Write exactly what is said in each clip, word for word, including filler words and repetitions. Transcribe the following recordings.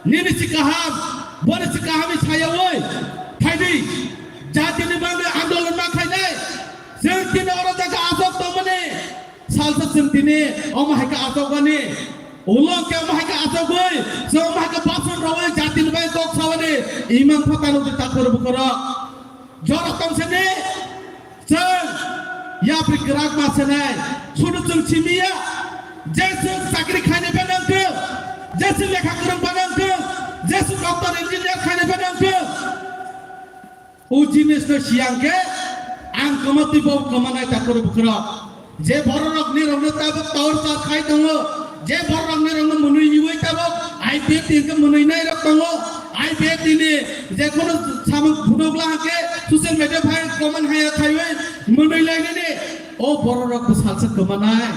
Nini si kaham, boni si kaham ni sayawi, phaidi, jatini bagwi andolon ma khainai, chwng tini oro jaga asok tongmani, salsa chwng tini omo hai khe asokmani, ulo khe omo hai khe asokwi, chwng omo hai khe bason rogwi jatini bagwi kok sawani, imang phatano di takhur bukhoro. Jora tong sene, chwng yapri kwrak ma senai, sudu chwng simiya, je chwng chakri khainai bai nang khe, je chwng lekha kwrwng bai nang khe, je chwng doctor engineer khainai bai nang khe, o jinis no siyang khe, ang kwma twi bo kwma nai takhur bukhoro. Je bororok nirokno tabuk torture khai tongo, je bororok nirokno mwnwi iwi tabuk I P F T hwnkhe mwnwi nairok tongo, I P F T ni je kono samung phunukla hwnkhe social media phai comment haya khaiwi mwnwi lainani, o bororok bwsalsa kwmanai,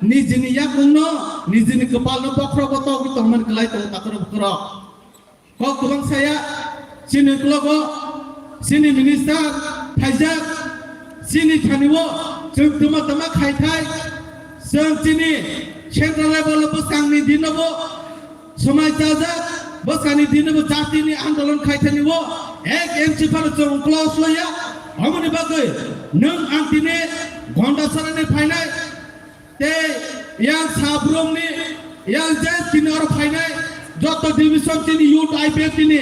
nijini yakungno, nijini kwpalno bokhrogo togwi tongmani kwlai tongo takhur bukhoro. Kok kwbang saya, chini uklogo, chini minister phaijak, chini thani o chwng tuma tama khai thai, chwng chini central level o bwskangni dino bo swmai chajak, bwskangni dino bo jatini andolon khai thani o ek inch phano chwng uklo soya, omoni bagwi nwng ang tini Gondasarani phainai, tei yang sabrumni, yang je tini oro phainai, joto division tini youth I P F T ni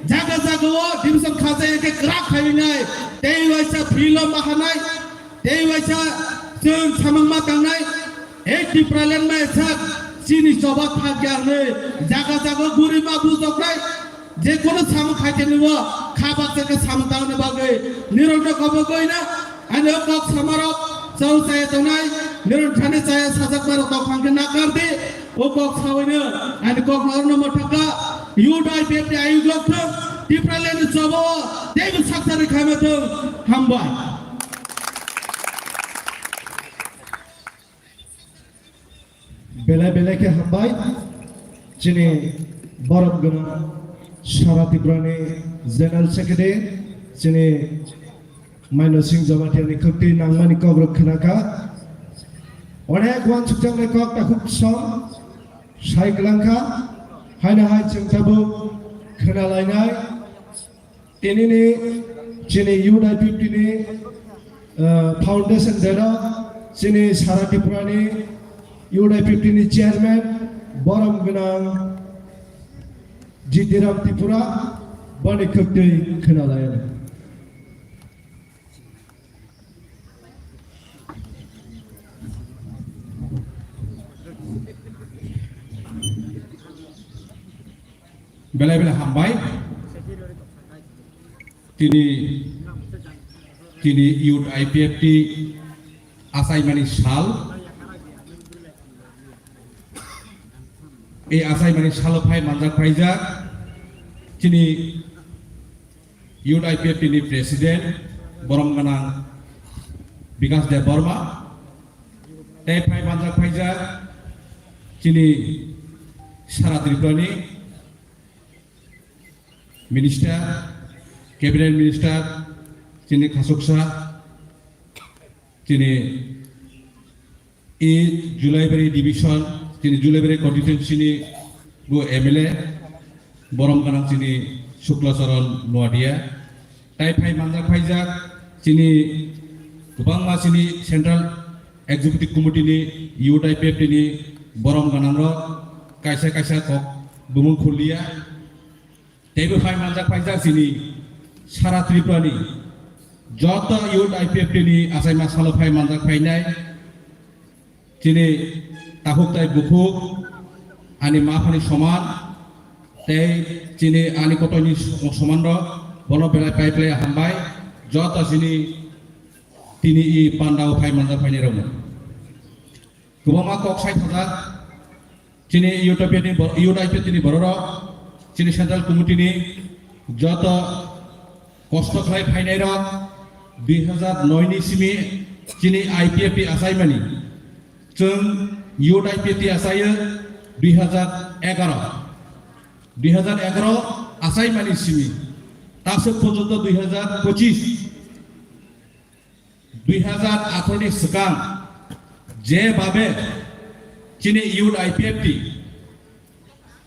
jaga jaga o division khaja yang khe kwrak khainai, tei waisa field o mahanai, tei waisa chwng samung ma tangnai, ei Tipraland mai sak chini choba thak ya hwnwi jaga jaga guri ma bujoknai. Je kono samung khai tini o kha baksa khe samung tangni bagwi nirokno kobogwi na ani o kok samarok chau chaya tongnai, nirok thani chaya sajak marok tong phang khe nakar di. O kok sawino ani kok norno mothaka youth I P F T ayuk lok thung, Tipraland ni choba o teibo saksari khaima thung. Hambai. Belai belai khe hambai chini borom gwnang Sara Tripurani General Secretary chini Maino Singh Jamatia ni khwtwi nangmani kok rok khwnakha. Onek uansukjaknai kok takhuk som sai kwlangkha. Haino hai chwng tabuk khwnalainai. Tinini chini youth I P F T ni, ah, foundation day o chini Sara Tripura ni youth I P F T ni chairman borom gwnang Jitiram Tripura boni khwtwi khwnalainai. Belai belai hambai. Tini, tini youth I P F T achaimani sal. Ei achaimani salo phai manjak phaijak. Tini Youth I P F T ni President borom gwnang Bikash Debbarma, tei phai manjak phaijak chini Sara Tripura ni Minister, Cabinet Minister, chini khasuksa, chini E Julaibari Division, chini Julaibari Constituency ni bo M L A, borom gwnang chini Shukla Charan Noatia. Tai phai manjak phaijak chini kwbangma chini Central Executive Committee ni U T I P F T ni borom gwnang rok kaisa kaisa kok bumung khulliya. Teibo phai manjak phaijak chini Sara Tripura ni joto Youth I P F T ni achaima salo phai manjak phainai chini takhuk tai bukhuk ani ma phani soman tei chini ani kotoi ni soman rok bono belai pai phlai hambai joto chini tini i pandao phai manjak phainai rok no. Kwbangma kok sai thajak, chini U T I P ni bor-, U T I P ni bororok, chini Central Committee ni joto kosto khlai phainai rok, dui hazar noi ni simi chini I P F T achaimani, chwng U T I P achaio dui hazar egaro, dui hazar egaro achaimani simi, tasuk porjonto dui hazar pochis. Dui hazar atharo ni swkang je babe chini Youth I P F T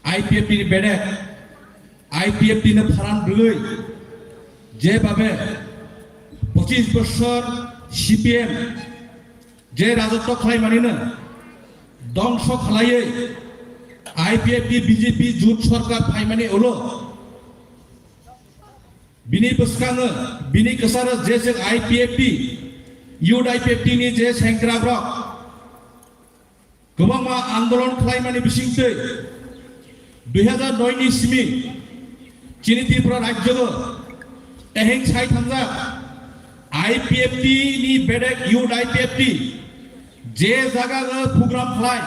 I P F T ni bedek, I P F T no pharan rwgwi jebabe pochis bosor C P M je rajotwo khlaimanino dongso khlaiwi I P F T B J P jut sorkar phaimani ulo bini bwskango, bini kwcharo je je I P F T, Youth I P F T ni je sengkrakrok kwbangma andolon khlaimani bisingtwi dui hazar noi ni simi chini Tripura rajyogo eheng sai thangjak I P F T ni bedek Youth I P F T je jagao program khlai,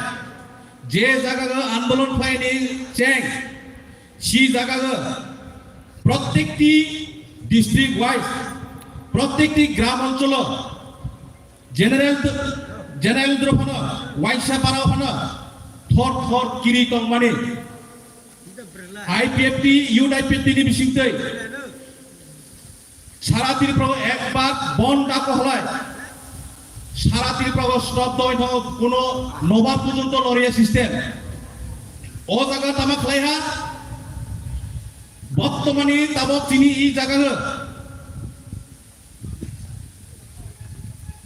je jagao andolon khlaini cheng, si jagao protekti district wise, protekti gram oncholo general, general dro phano, waisa para phano thor thor kiri tongmani I P F T, Youth I P F T ni bisingtwi sara Tripura o ekbar bon dako halai sara Tripura o stop doi no kuno nobar porjonto loriya system. O jaga tama khlai ha, bottomani tabok chini i jaga o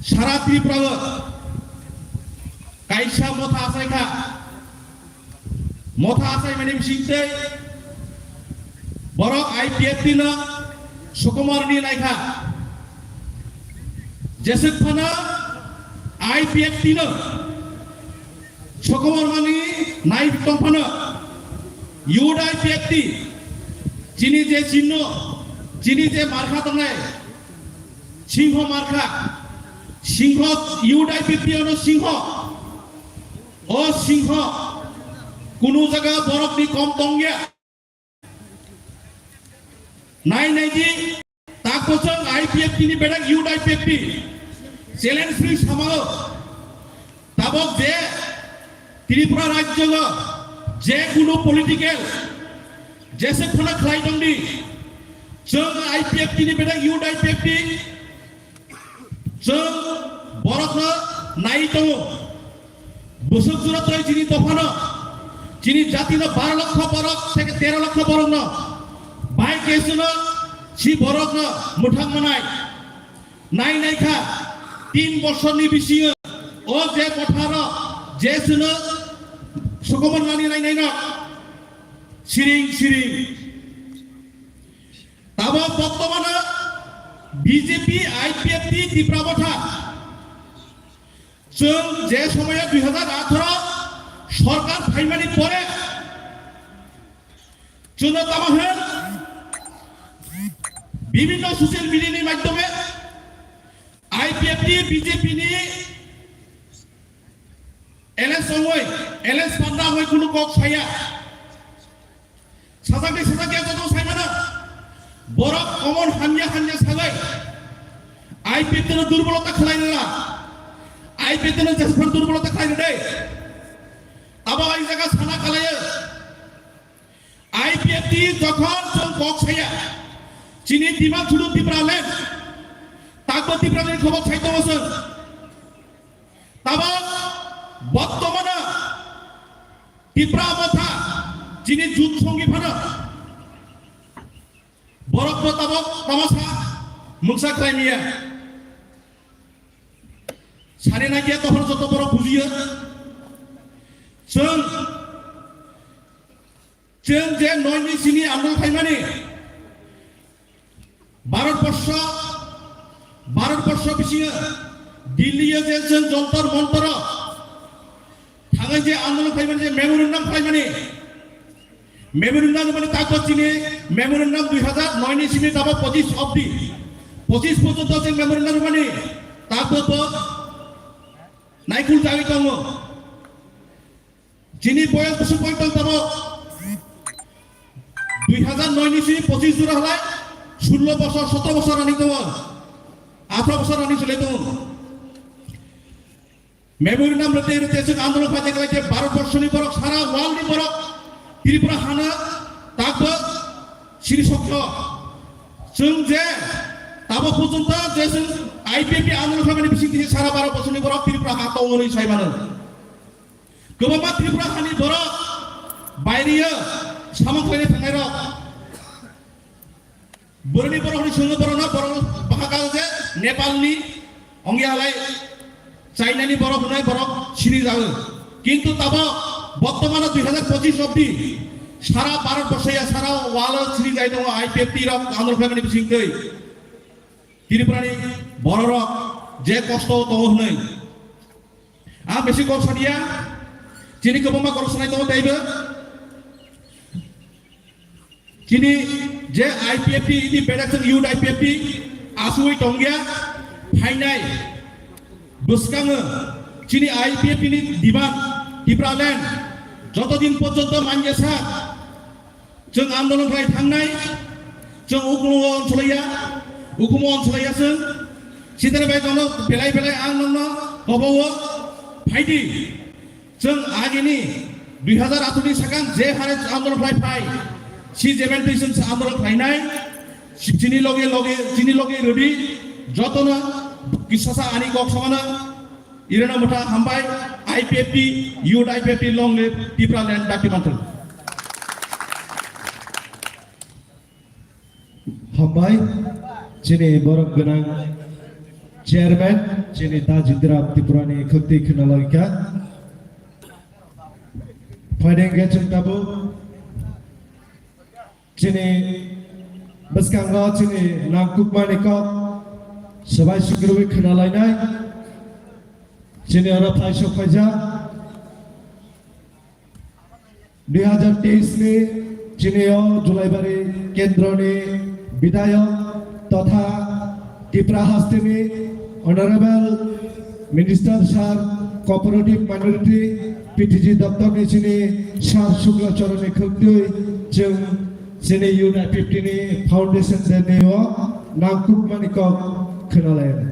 sara Tripura o kaisa motha asai kha. Motha asai mani bisingtwi borok I P F T no sokomorni naikha. Jeswk phano I P F T no sokomormani nai tong phano Youth I P F T chini je chinno, chini je markha tongnai, singho markha, singho Youth I P F T ono singho. O singho kunu jaga borok ni kom tongya. Nai nai di, tak bosong I P F T ni bedek Youth I P F T challenge free samao. Tabok je Tripura rajyo je kunu political jese khona khlai tong di, chwng I P F T ni bedek Youth I P F T Chwng borokno nai tongo. Bwswk jora tei chini dophano, chini jatino baro lokho borok theke tero lokho borokno bai kesino si borokno mwthang manai. Nai nai kha, tin bosorni bisingo o je kotharo je sino sokomor nani nai naino siring siring. Tabok bottomano B J P, I P F T, Tipra Motha. Chwng je somoyo dui hazar atharo sorkar phaimani pore chwngno tamo hwn bibhinno social media ni maddhome I P F T, B J P ni L S ongoi, L S panda ongoi kunu kok saya. Sajak ni sajak ya joto sai mano. Borok omon hamya hamya sagai. I P F T no durbolota khlai nila. I P F T no jesphar durbolota khlai nila. Abo ai jaga sana kalayo. I P F T jokhon chwng kok saya. Chini dima thudu Tipra land. Takbo Tipra land khobok sai tongo chwng. Tabok bottomano Tipra Motha chini jut songi phano borokno tabok tamasa mungsa khlai miya. Sari naikia tohor joto borok bujiyo. Chwng Chwng je noi ni sini andol khaimani, Bharat borsho, Bharat borsho bisingo Delhi o je chwng Jontor Montor o thangwi je andolon khaimani, je memorandum khaimani, memorandum mani takbo chini memorandum dui hazar noi ni sini tabo pochis obdi, pochis porjonto je memorandum mani takbo bo naikul jagwi tongo. Chini boyos bwswk bai tong tamo. Dui hazar noi ni sini pochis jora halai sullo bosor, sotro bosor rani tongo. Athro bosor rani chole tongo. Memorandum rwtwi rwtwi chwng andolon khlai khlai khe Bharat borso ni borok, sara world ni borok Tripura hana takbo siri sokyo. Chwng je tabo porjonto je chwng I P F T andolon khlaimani bising twi sara Bharat borso ni borok Tripura ha tongo hwnwi sai mano. Kwbangma Tripura hani borok B Ainiyo samung khlaina thangnairok. Boroni borok hwnwi swngo borokno, borok bahai kha je Nepalni, ongya halai Chinani borok hwnwi borok sini jago. Kintu tabo bortomano dui hazar pochish obdi sara Bharat borso ya sara world o sini jai tongo I P F T rok andolon khlaimani bisingtwi. Tripurani bororok je kosto tongo hwnwi. Ang bisi kok sadiya, chini kwbangma kok sanai tongo teibo. Chini je I P F T, ini bedak chwng youth I P F T asugwi tongya, phainai bwskango chini I P F T ni demand Tipraland joto din porjonto manya sa chwng andolon khlai thangnai, chwng uklogo onsolaiya, ukumo onsolaiya chwng, sitani bai jono belai belai ang nokno kobo o phaidi. Chwng agini dui hazar atharo ni sakang je hare andolon khlai phai, si jemen twi chwng andolon khlainai, si chini loge loge, chini loge rwdi, jotono kisasa ani kok samano irwna mwthang hambai, I P F T, Youth I P F T long live Tipraland dati manthung. Hambai, chini borok gwnang chairman, chini Dajidram Tripurani khukti khwnalaikha. Phaideng khe chwng tabuk chini bwskango chini nangkukmani kok swbai swkirwi khwnalainai. Chini oro phaisok phaijak. Dui hazar teis ni chini o Julaibari kendroni bidhayok totha Tipra hasteni Honorable Minister Sir Cooperative Minority P T G doptor ni chini Sir Shukla Charan ni khwktwi chwng chini Youth I P F T ni Foundation Day ni o nangkukmani kok khwnalaio.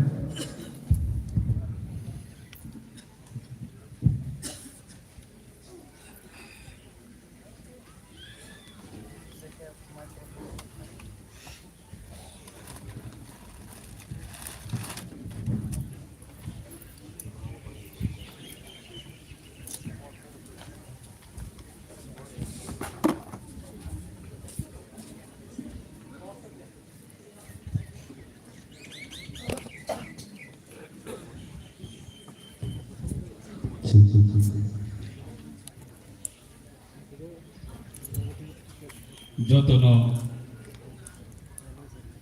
Jotono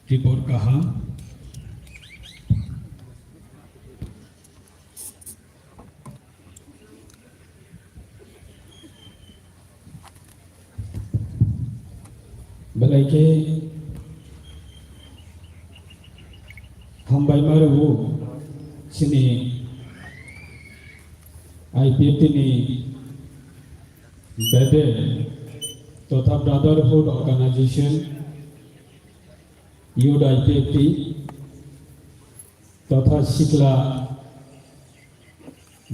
tibor kaham. Belai khe hambai ma rwo chini I P F T ni bede totha Brotherhood Organization, Youth I P F T, totha sikla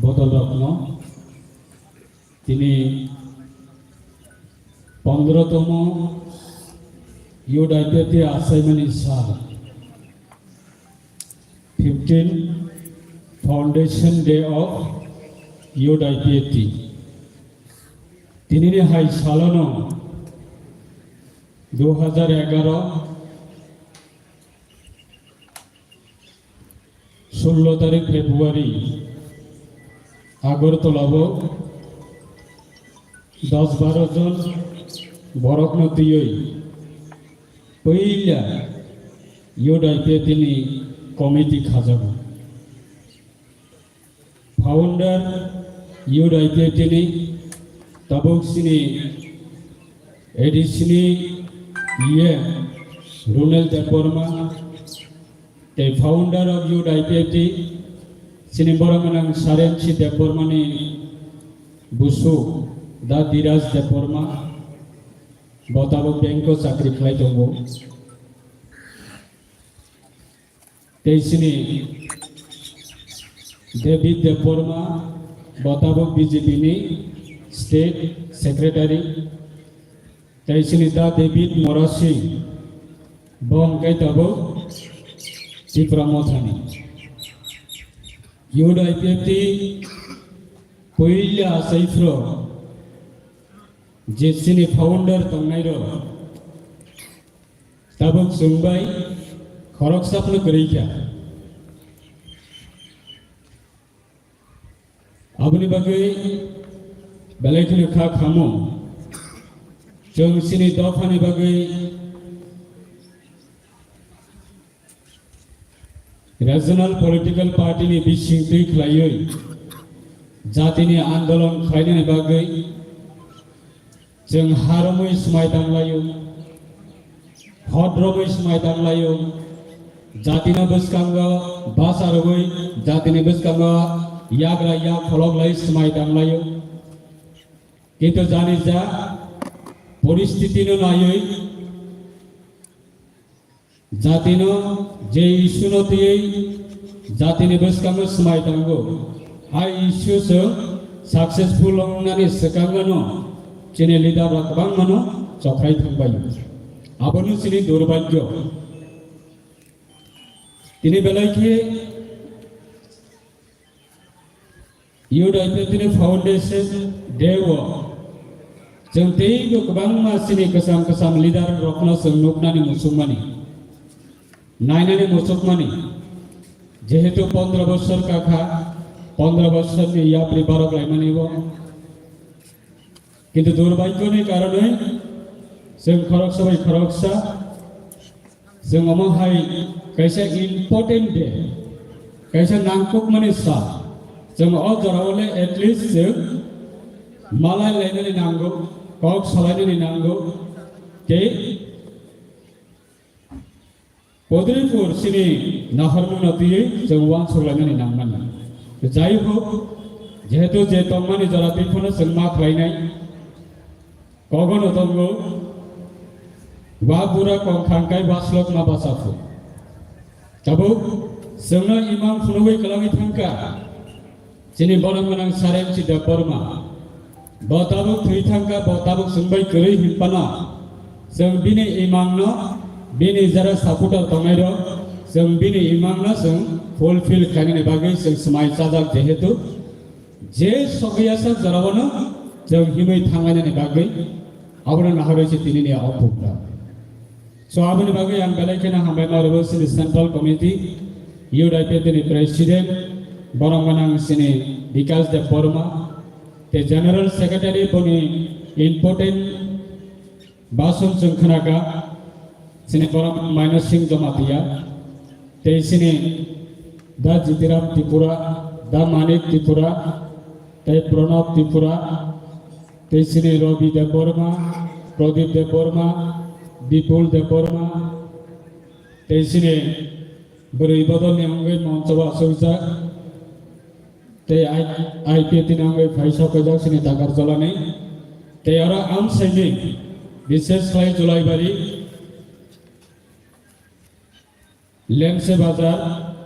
bodolrokno tini pondrotomo Youth I P F T achaimani sal, fifteen Foundation Day of Youth I P F T. Tinini hai salono dui hazar egaro sullo tarik February Agartala o dos baro jon borokno twiwi puila Youth I P F T ni committee khajago. Founder Youth I P F T ni tabuk chini A D C ni E M Runel Debbarma, tei founder of Youth I P F T chini borok gwnang Saren C Debbarma ni busu Da Diraj Debbarma, bo tabuk bank o chakri khlai tongo. Tei chini David Debbarma, bo tabuk B J P ni State Secretary. Tei chini Da David Morasi, bo hwnkhe tabuk Tipra Mothani. Youth I P F T puila achaiphru Je chini founder tongnai rok tabuk chwng bai khoroksa phano kwrwi kha. Aboni bagwi belai kheno kha khamo. Chwng chini dophani bagwi regional political party ni bisingtwi khlaiwi jatini andolon khlainani bagwi chwng ha romwi swmai tanglaio, hot romwi swmai tanglaio, jatino bwskango basa rwwi, jatini bwskango yagra yak kholok lai swmai tanglaio. Kintu jani ja poristiti no naiwi jatino je issue no twiwi jatini bwskango swmai tango. Hai issue se successful wngnani swkangno chini leader rok kwbangmano chokhrai thangbai. Abono chini durbhagyo. Tini belai khe Youth I P F T ni Foundation Day o chwng teibo kwbangma chini kwcham kwcham leader rokno chwng nuknani muchungmani, nainani muchukmani, jehetu pondro bosor kakha, pondro bosorni yapri barok laimani bo. Kintu durbhagyoni karonwi chwng khoroksa bai khoroksa chwng omo hai kaisa important day, kaisa nangkukmani sal, chwng o jorao le at least chwng malai lainani nango, kok salainani nango, tei Podripur chini nahormungno twiwi chwng uansuk lainani nangmani. Jai hok, jehetu je tongmani jora twi phano chwng ma khlainai, kogono tongo, wa bura kong thangkai waslok ma bachaphu. Tabuk chwngno imang phunugwi kwlangwi thangkha. Chini borok gwnang Saremchi Debbarma. Bo tabuk thwi thangkha, bo tabuk chwng bai kwrwi hinphano. Chwng bini imangno, bini jara supporter tongnairok, chwng bini imangno chwng fulfill khlainani bagwi chwng swmai chajak, jehetu je sogwi asa jorao no chwng himwi thanglainani bagwi abono naharwi se tinini o program. So, aboni bagwi ang belai kheno hambai ma rwgo chini Central Committee, Youth I P F T ni President, borok gwnang chini Bikash Debbarma, tei General Secretary boni important bhasan chwng khnakha, chini borok Maino Singh Jamatia, tei chini Da Jitiram Tripura, Da Manik Tripura, tei Pranab Tripura, tei chini Robi Debbarma, Pradip Debbarma, Bipul Debbarma, tei chini bwrwi bodolni wngwi moncho o achukjak, tei I P F T ni wngwi phai sokojak chini Takarjolani, tei oro amsaini, bises khlai Julaibari, Lemse Bazar,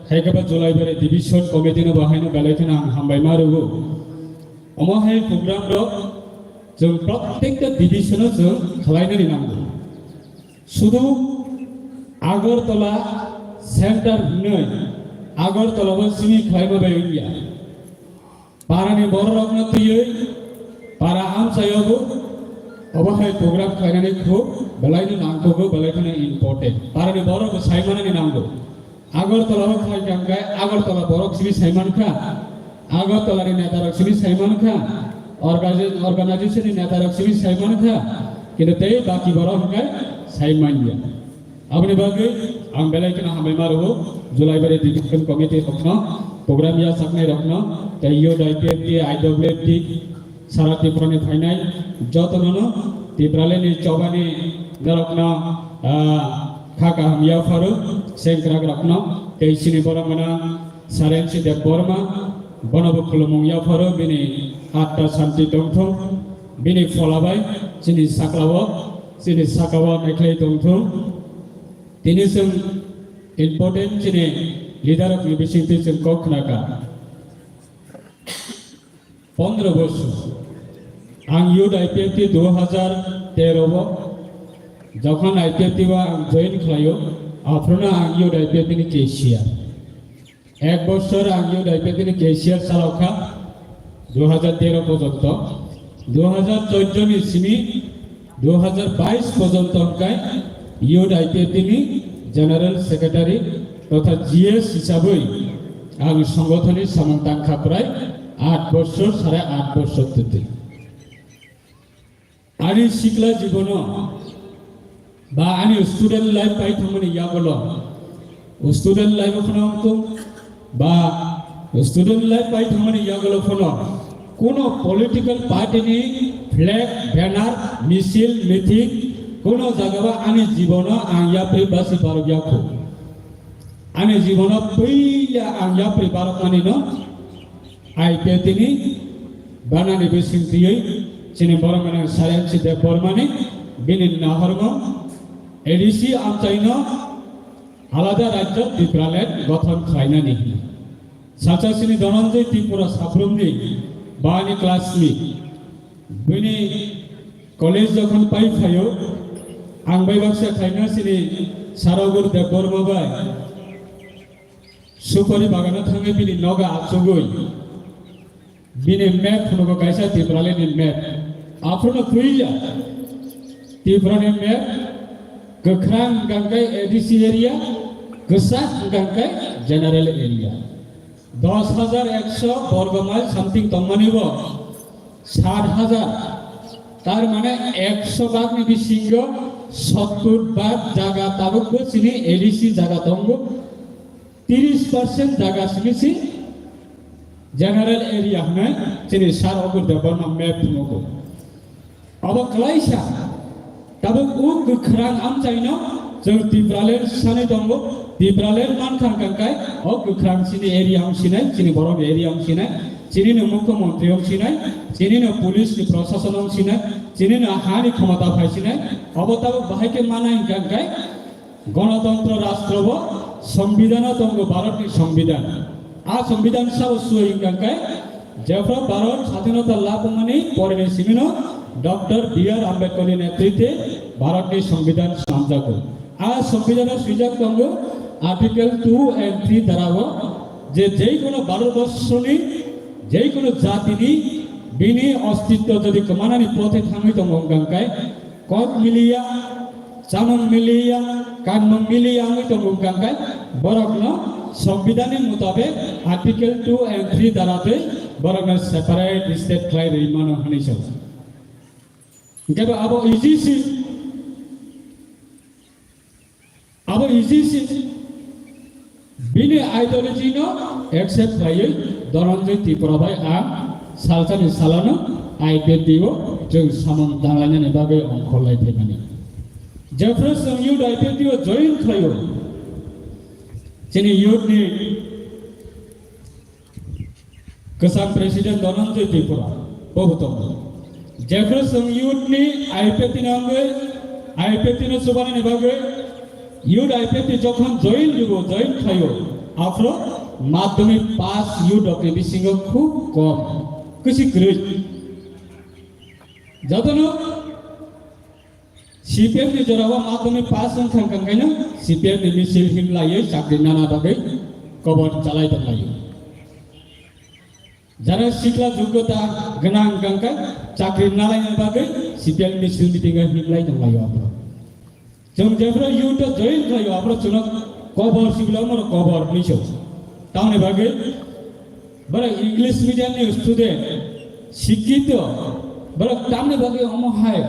hai khe ba Julaibari Division Committee no bo haino belai kheno ang hambai ma rwgo. Omo hai program rok chwng protekta division o chwng khlainani nango. Sudu Agartala center hinwi Agartala bo simi khlaima bai wngya. Parani bororokno twiwi para amchaio bo obo hai program khlainani khub belaino nangkukgo, belai kheno important. Parani borok bo saimanani nango. Agartala o khlai kha hwnkhe Agartala borok simi saimankha, Agartala ni netarok simi saimankha, organi-, organization ni netarok simi saimankha, kintu tei baki borok hwnkhe saimanya. Aboni bagwi ang belai kheno hambai ma rwo, Julaibari Division Committee rokno, program yachaknai rokno, tei Youth I P F T, I W F T, sara Tripura ni phainai jotono no Tipraland ni chobani norokno, ah, kha kaham yapharo, sengkrak rokno, tei chini borok gwnang Sarensi Debbarma, bono bo khulumung yapharo, bini atta santi tongthung, bini phola bai chini sakao, chini sakao naikhlai tongthung. Tini chwng important chini leader rokni bisingtwi chwng kok khnakha. Pondro bosor. Ang Youth I P F T dui hajar tero o, jokhon I P F T o ang join khlaio, aphuru no ang Youth I P F T ni cashier. Ek bosor ang Youth I P F T ni cashier chalokha, dui hajar tero porjonto. Dui hajar chouddoni simi dui hajar bais porjonto hwnkhe Youth I P F T ni General Secretary totha G S hisabwi ang songothoni samung tangkha prai aat bochor, sare aat bochor twtwi. Ani sikla jibono ba ani student life pai thangmani yagulo, student life phano wngtong ba student life pai thangmani yagulo phano kuno political party ni flag, banner, misil, meeting kuno jaga ba ani jibono ang yapri basi barok yakho. Ani jibono puila ang yapri barok manino I P F T ni banani bisingtwi chini borok mwnang Sayansi Debbarmani bini nahormung A D C amchaino alada rajyo Tipraland gothon khlainani hwnwi. Sacha chini Dhananjay Tripura sabrumni bani classmate. Bini college jokhon pai phaio, ang bai baksa khlaina chini Saragur Debbarma bai. Supari bagano thangwi bini noga achugwi bini map phunugo kaisa Tipralandni map. Aphuruno puila Tiprani map kwkhwrang hwnkha khe A D C area, kwchak hwnkha khe general area. Dos hajar ekso borgo mile something tongmani bo sat hajar, tar mane ekso bagni bisingo sottur bag jaga tabukbo chini A D C jaga tongo. Tiris percent jaga simi si general area hwnwi chini Sir Obur Debbarma map phunukgo. Abo kwlaisa tabuk o kwkhwrang amchaino chwng Tipraland sanwi tongo. Tipraland mankha hwnkha khe o kwkhwrang chini area wng sinai, chini borok area wng sinai, chini no mukhyamantri wng sinai, chini no police ni prosason wng sinai, chini no hani khomota phai sinai. Obo tabuk bahai khe manai hwnkha khe Ganatantro rashtra bo Songbidan o tongo, Bharat ni Songbidan. A Songbidan sabo suwai hwnkha khe, jephru Bharat sadhinota labumani poreni simino Doctor B R Ambedkar ni netritwe Bharat ni Songbidan swnamjago. A Songbidan o swijak tongo Article two and three dara o je jekono Bharat borsoni jekono jatini bini ostitto jodi kwmanani pothe thangwi tongo hwnkha khe, kok miliya, chamung miliya, kanmung miliya wngwi tongo hwnkha khe borokno Songbidanni mutabek Article two and three dara twi borokno separate state khlai rwi mano hwnwi sao. Hwnkhe bo abo easy si, abo easy si. Bini ideology no accept khlaiwi Dhananjay Tripura bai ang salsani salano I P F T o chwng samung tanglainani bagwi ongkhorlai phaimani. Jephru chwng youth I P F T o join khlaio, chini youth ni kwcham president Dhananjay Tripura, bo bo tongo. Jephru chwng youth ni I P F T no wngwi, I P F T no chubanani bagwi, youth I P F T jokhon join ribo, join khlaio, aphuru madhyamik pass youth rokni bisingo khub kom, kwchwi kwrwi. Jotono C P M ni jorao madhyamik pass wngkha, wngkha khaino C P M ni misil himlaiwi chakri nana bagwi kobor chalai tonglaio. Jara sikla jogota gwnang wngkha khe chakri nalaina bagwi C P M misil meeting o himlai tonglaio aphuru. Chwng jephru youth o join khlaio aphuru chwngno kobor sibila omono kobor hinwi sao. Tamoni bagwi Borok English medium ni student, sikkito, borok tamni bagwi omo hai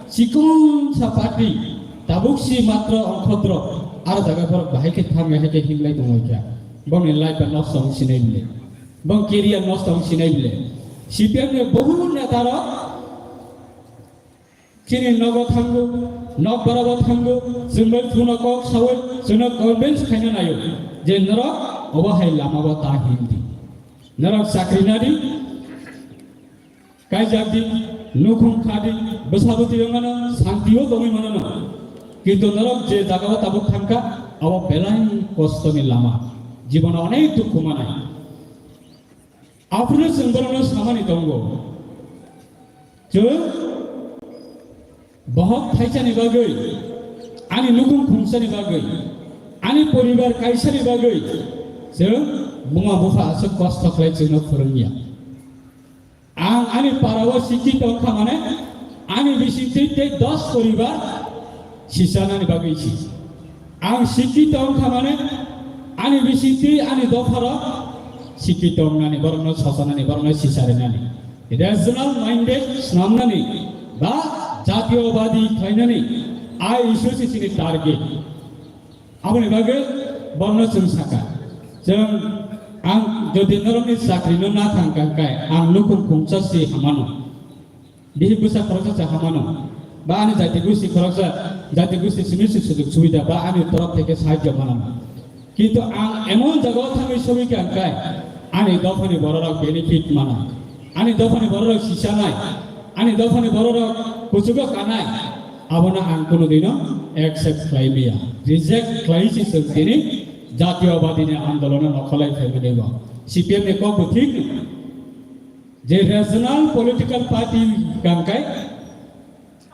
chikon sa party, tabuk si matro ongkhodro, aro jaga borok bahai khe thangwi hai khe himlai tongwi kha. Bongni life no nosto wng sinai bile, bong career nosto wng sinai bile. C P M ni bohu neta rok Chini nogo thango, nokbarabo thango, chwng bai phuno kok saui, chwngno convince khaina naio je norok obo hai lamao ta himdi. Norok chakri nadi, kaijak di, nukhung khadi, bwsabo twi wngmano, santio tongwi mano. Kintu norok je jagao tabuk thangkha, abo belai kostoni lama, jibono onek dukhu manai. Aphuru chwng borokno samani tongo. Chwng bohok thaisani bagwi, ani nukhung khungsani bagwi, ani poribar kaisani bagwi chwng buma bupha aswk kosto khlai chwngno phwrwngya. Ang ani parao sikhi tongkha mane, ani bisingtwi tei dos poribar sisa nani bagwi si. Ang sikhi tongkha mane, ani bisingtwi ani dopharo sikhi tongnani, borokno sosanani, borokno sisa rinani. Regional minded snamnani ba jatiyobadi khlainani, ai issue si chini target. Aboni bagwi borokno chwng saka, chwng ang jodi norokni chakrino na thangkha khe ang nukhung khungsa si hamano. Bihik bwsa khoroksa se hamano, ba ani jati gosti khoroksa, jati gosti simi se sujug subida ba ani torof theke sahajyo manano. Kintu ang emon jagao thangwi sogwi kha hwnkhe ani dophani bororok benefit mana, ani dophani bororok sisanai, ani dophani bororok kuchugo kanai, abono ang kunu dino accept khlai maya, reject khlai se chwng tini jatiyobadini andolono nokholai phaimani bo. C P M ni kok bo thik. Je regional political party hwnkhe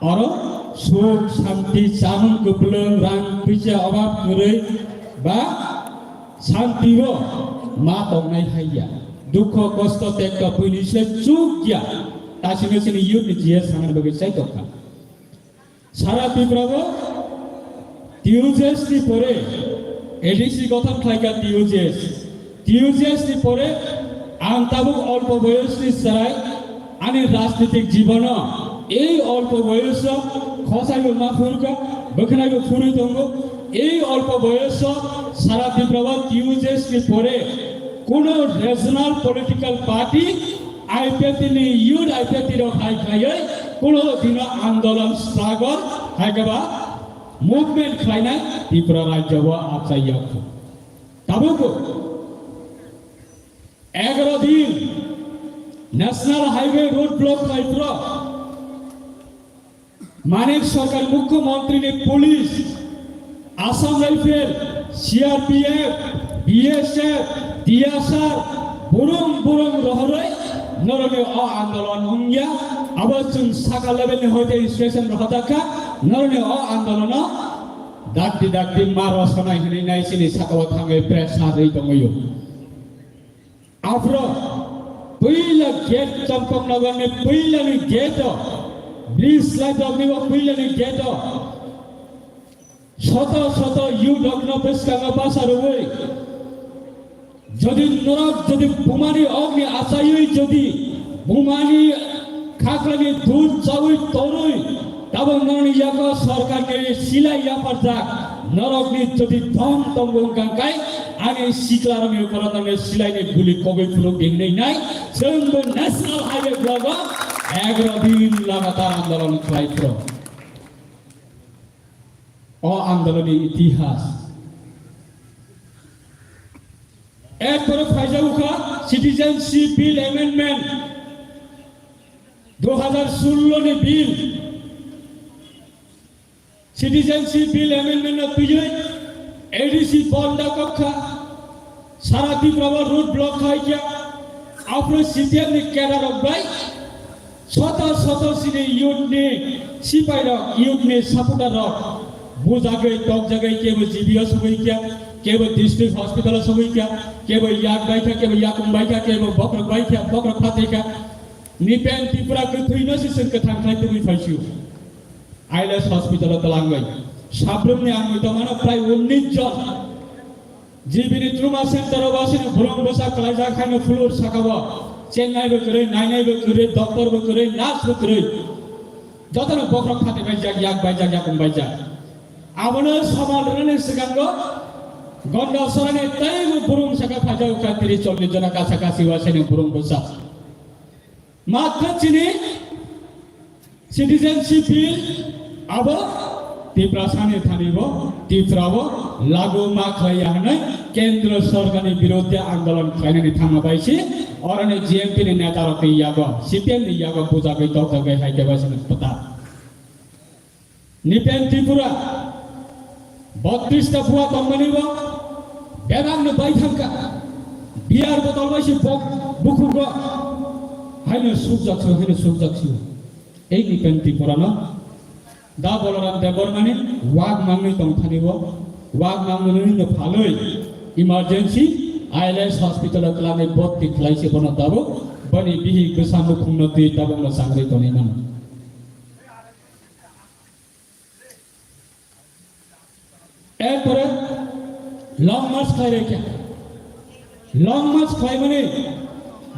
oro suk, santi, chamung kwplwng, rang puisa obab kwrwi ba santi o ma tongnai hai ya. Dukho, kosto, tekto, buini se chuk ya. Tasino chini youth ni G S sanani bagwi chai tongkha. Sara Tripura o T U J S ni pore A D C gothon khlaikha T U J S. T U J S ni pore ang tabuk olpo boyos ni chwrai ani rajnitik jibono ei olpo boyos o khosai bo ma phurkha, bwkhnai bo phurwi tongo. Ei olpo boyos o sara Tripura o T U J S ni pore kuno regional political party I P F T ni youth I P F T rok hai khlaiwi kuno dino andolon struggle hai khe ba movement khlainai Tripura rajyo o achai yakho. Tabuk egaro din National Highway road block khlai phro Manik Sarkar Mukhyamantri ni police, Assam Rifle, C R P F, B S F, T S R, burung burung rohoroi noroni o andolon wngya, abo chwng saka level ni hoite inspection rohotakha, noroni o andolono dakti dakti ma rosonai hinwi nai chini saka o thangwi pressure rwi tongwi. Aphro puila gate Champaknagar ni puila ni gate o, bridge slide rok ni o puila ni gate o, soto soto youth rok no bwskango basa rwui, jodi norok jodi bumani ogni achaiwi jodi bumani khaklani dud chawi torwi, tabuk norokni yago sorkarni silai yapharjak, norokni jodi dom tongo wngkha khe ani siklarokni ukoro norokni silaini guli kogwi phunuk di hinwi nai, chwngbo National Highway block o egaro din lagatar andolon khlai phro. O andoloni itihas. Erpore phaijago kha Citizenship Bill Amendment dui hajar sullo ni bill. Citizenship Bill Amendment no twiwi A D C bonda kok kha. Sara Tripura o road block khai kha. Aphro C P M ni cadre rok bai soto soto sini youth ni sipai rok, youth ni supporter rok bujagwi tokjagwi kebo G B o sogwi kha, kebo district hospital o sogwi kha, kebo yak bai kha, kebo yakung bai kha, kebo bokrok bai kha, bokrok phatai kha. Nipen Tripura kwthwi no se chwng kwthang khlai tubui phaisio. I L S hospital o twlangwi. Sabrumni ang tongmano prai unnish jon. G B ni trauma center o wasini burung bwsa kwlaijak haino floor saka o. Chengnai bo kwrwi, nainai bo kwrwi, doctor bo kwrwi, nurse bo kwrwi. Jotono bokhorok khati baijak, yak baijak, yakung baijak. Abono samal rwnani swkango Gonda Sorani teibo burung saka phaijak kha tris chollish jona kasa kasi wasini burung bwsa. Matwk chini citizenship bill abo Tiprasani thani bo Tripura o lagu ma khlaiya hwnwi Kendra Sorkarni birodhi andolon khlainani thangma bai se oroni G M P ni neta rokni yago C P M ni yago bujagwi tokjagwi hai khe bai se kwtal. Nipen Tripura, botris ta bua tongmani bo, bebak no bai thangka, biyar botol bai se bok, bukhugo, haino sukjak su, haino sukjak su. Ei Nipen Tripura no, da Balaram Debbarmani, wak mangni tongthani bo, wak mangni no phaloi, emergency, I L S hospital o twlangwi bot ti khlai se bono dabo, Bani bihik bwsa nukhungno twi tabukno changri tonwi mano. Erpore long march khlai rwkha. Long march khlaimani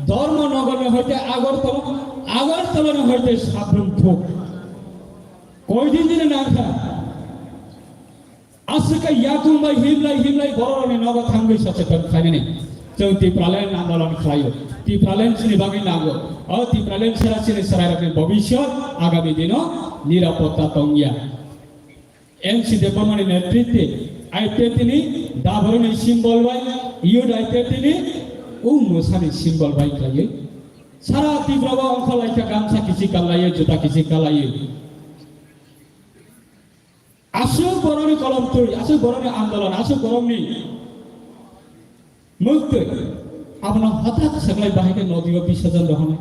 Dharmanagarni hoite Agartala, Agartalani hoite Sabrum thuk. Koidin dini nangkha. Aswk khe yakung bai himlai himlai bororokni nogo thangwi socheton khlainani. Chwng Tipraland andolon khlaio. Tipraland chini bagwi nango. O Tipraland sera chini chwrairokni bobishyot agami dino nirapotta tongya. N C Debbarmani netritwe I P F T ni dabroni symbol bai, youth I P F T ni o mwsani symbol bai khlaiwi sara Tripura o ongkhor laikha gamsa kichik kanlaiwi, juta kichik kanlaiwi. Aswk borokni kolom twi, aswk borokni andolon, aswk borokni mwktwi, abono hwtak swklai bahai khe nodio bisajon rohonai.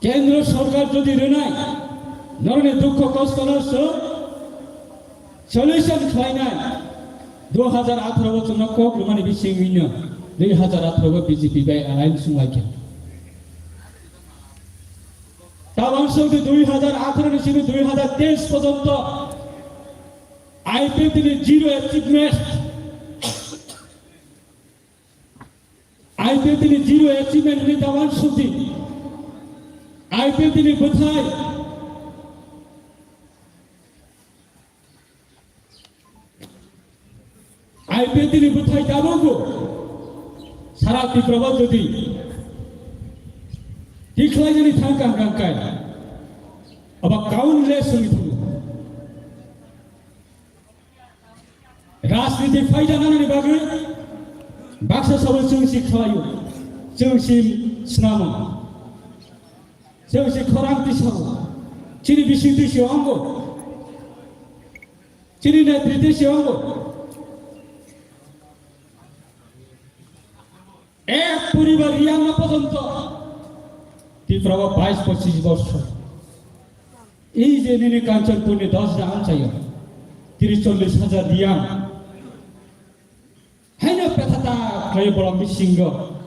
Kendro sorkar jodi rwnai, norokni dukho kostono solution khlainai, dui hajar atharo o chwngno kok rwmani bisingwino dui hajar atharo o B J P bai alliance wnglaikha. Tabang songdi dui hajar atharo ni simi dui hajar teis porjonto I P F T ni zero achievement. I P F T ni zero achievement ni tabang songdi. I P F T ni bwthai. I P F T ni bwthai tabukbo sara Tripura o jodi tikhlainani thang kang kang kai, aba countless wngwi thango. Rajniti phaida nanani bagwi baksa sabo chwng si khlaio, chwng si snamo, chwng si khorang tisao, chini bising twi si ongo. Chini netritwi se wngo. Ek poribar Reang no porjonto Tripura o bais pochis borsor. Ei je nini Kanchanpur ni dos gram chayo, tris chollis hajar Reang. Haino pethata khlai bolong bisingo